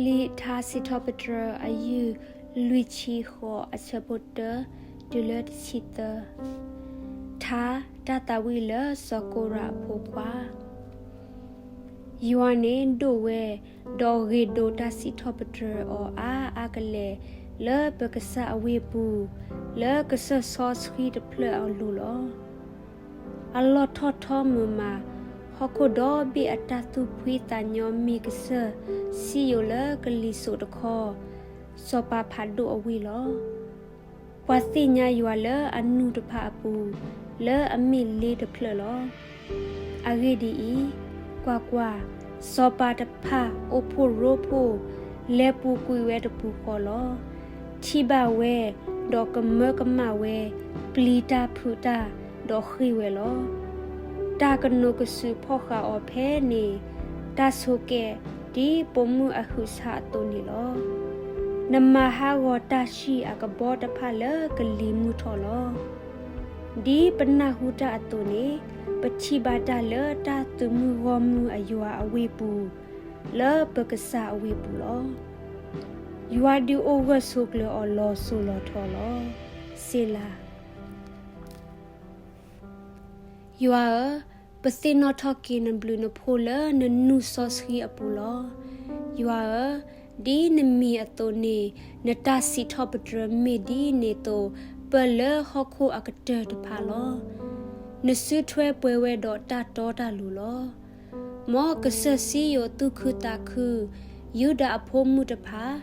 လံာ်ထါစံးထီၣ်ပတြၢၤ အယုၢ်လွံၢ်ဆံဃိး အဆၢဖိတၢ တုၤလၢတဆံသၢ. ထါတၢ်သးဝံၣ်လၢစီၤကိရးအဖိခွါ. ယွၤန့ၣ်ဒိၣ်ဝဲ, ဒီးဂ့ၤဒိးတၢ်စံးထီၣ်ပတြၢၤအီၤအါအါကလဲာ် လၢပကစၢ်အဝ့ၢ်ပူၤ, လၢကစၢၢ်စီဆှံတဖျၢၣ်အလိၤလီၤ. အလီၢ်ထီၣ်ထီမုာ်မး, ဟီၣ်ခိၣ်ဒီဘ့ၣ်အတၢ်သူၣ်ဖှံသးညီမ့ၢ်ကစၢၢ်စံယိာ်လၢကလံၤစိးတခီ, စီၤပၤဖးဒိၣ်အဝ့ၢ်လီၤ. ပှၤသ့ၣ်ညါယွၤလၢအနူၤတဖၣ်အပူၤ, လၢအမ့ၢ်လ့တဖျၢၣ်လီၤ. အဂ့ၢ်ဒ်အံၤ, ကွၢ်ကွၢ်, စီၤပၤတဖၣ်အိၣ်ဖှိၣ်ရိဖှိၣ်, လဲၤပူၤကွံာ်ဝဲတပူၤဃီလီၤ. ထံၣ်ဘၣ်ဝဲ, ဒီးကမၢကမၣ်ဝဲ, ပျံၤတၢ်ဖုးတၢ်, ဒီးဃ့ၢ်ဝဲလီၤ. တၢ်ကနိးကစုာ်ဖီၣ်ဃာ်အီၤဖဲန့ၣ်, တၢ်ဆိးကဲဒ်ပိာ်မုၣ်အဟုးဆါအသိးန့ၣ်လီၤ. နမၤဟးဂီၤတၢ်ဆံၣ်အကဘီတဖၣ်လၢကလံၤမုၢ်ထီၣ်လီၤ. ဒ်ပနၢ်ဟူတၢ်အသိးန့ၣ်, ပထံၣ်ဘၣ်တၢ်လၢတၢ်သုးမုၢ်ဂီၢ်မုၢ်အယွၤအဝ့ၢ်ပူၤ, လၢပကစၢ်အဝ့ၢ်ပူၤလီၤ. ယွၤဒုးအိၣ်ဂၢၢ်ဆိးကျၢၤအီၤလီၤစိၤလီၤထီလီၤ. စ့လၤ. ယွၤဧၢ, ပသ့ၣ်နီၣ်ထီၣ်က့ၤနဘျုးနဖှိၣ်လၢနနူၢ်စီဆှံအပူၤလီၤ. ယွၤဧၢ, ဒ်နမံၤအသိးန့ၣ်, နတၢ်စံးထီၣ်ပတြၢၤမ့ၢ်ဒ်န့ၣ်အသိး, ပၢၢ်လၢဟီၣ်ခိၣ်အကတၢၢ်တဖၣ်လီၤ. နစုထွဲပှဲၤဝဲဒီးတၢ်တီတၢ်လိၤလီၤ. မ်ကစၢၢ်စံယိာ်သူၣ်ခုသးခု, ယူဒၤအဖိမုၣ်တဖၣ်,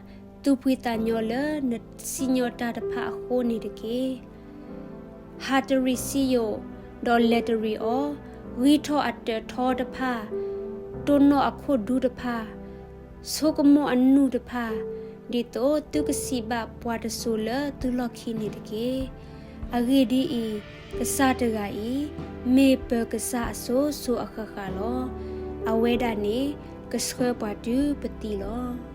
သူၣ်ဖှံသးညီလၢနစံၣ်ညီၣ်တၢ်တဖၣ်အဃိန့ၣ်တက့ၢ်. ဟးတရံးစံယိာ်, ဒီးလဲၤတရံးအီၤ, ဂံၢ်ထီၣ်အတၢးထီတဖၣ်, တိၢ်နီၣ်အခိၣ်ဒူတဖၣ်, ဆိကမိၣ်အနူၢ်တဖၣ်, ဒ်သိးသုကစံးဘၣ်ပှၤတစိၤလၢသုလီၢ်ခံန့ၣ်တက့ၢ်. အဂ့ၢ်ဒ်အံၤ, ကစၢ်တဂၤအံၤ, မ့ၢ်ပၢၤကစၢ်အစိၤစိၤအဃၣ်ဃၣ်လီၤ. အဝဲဒၣ်န့ၣ်, ကဆှၢပှၤတုၤပသံလီၤ.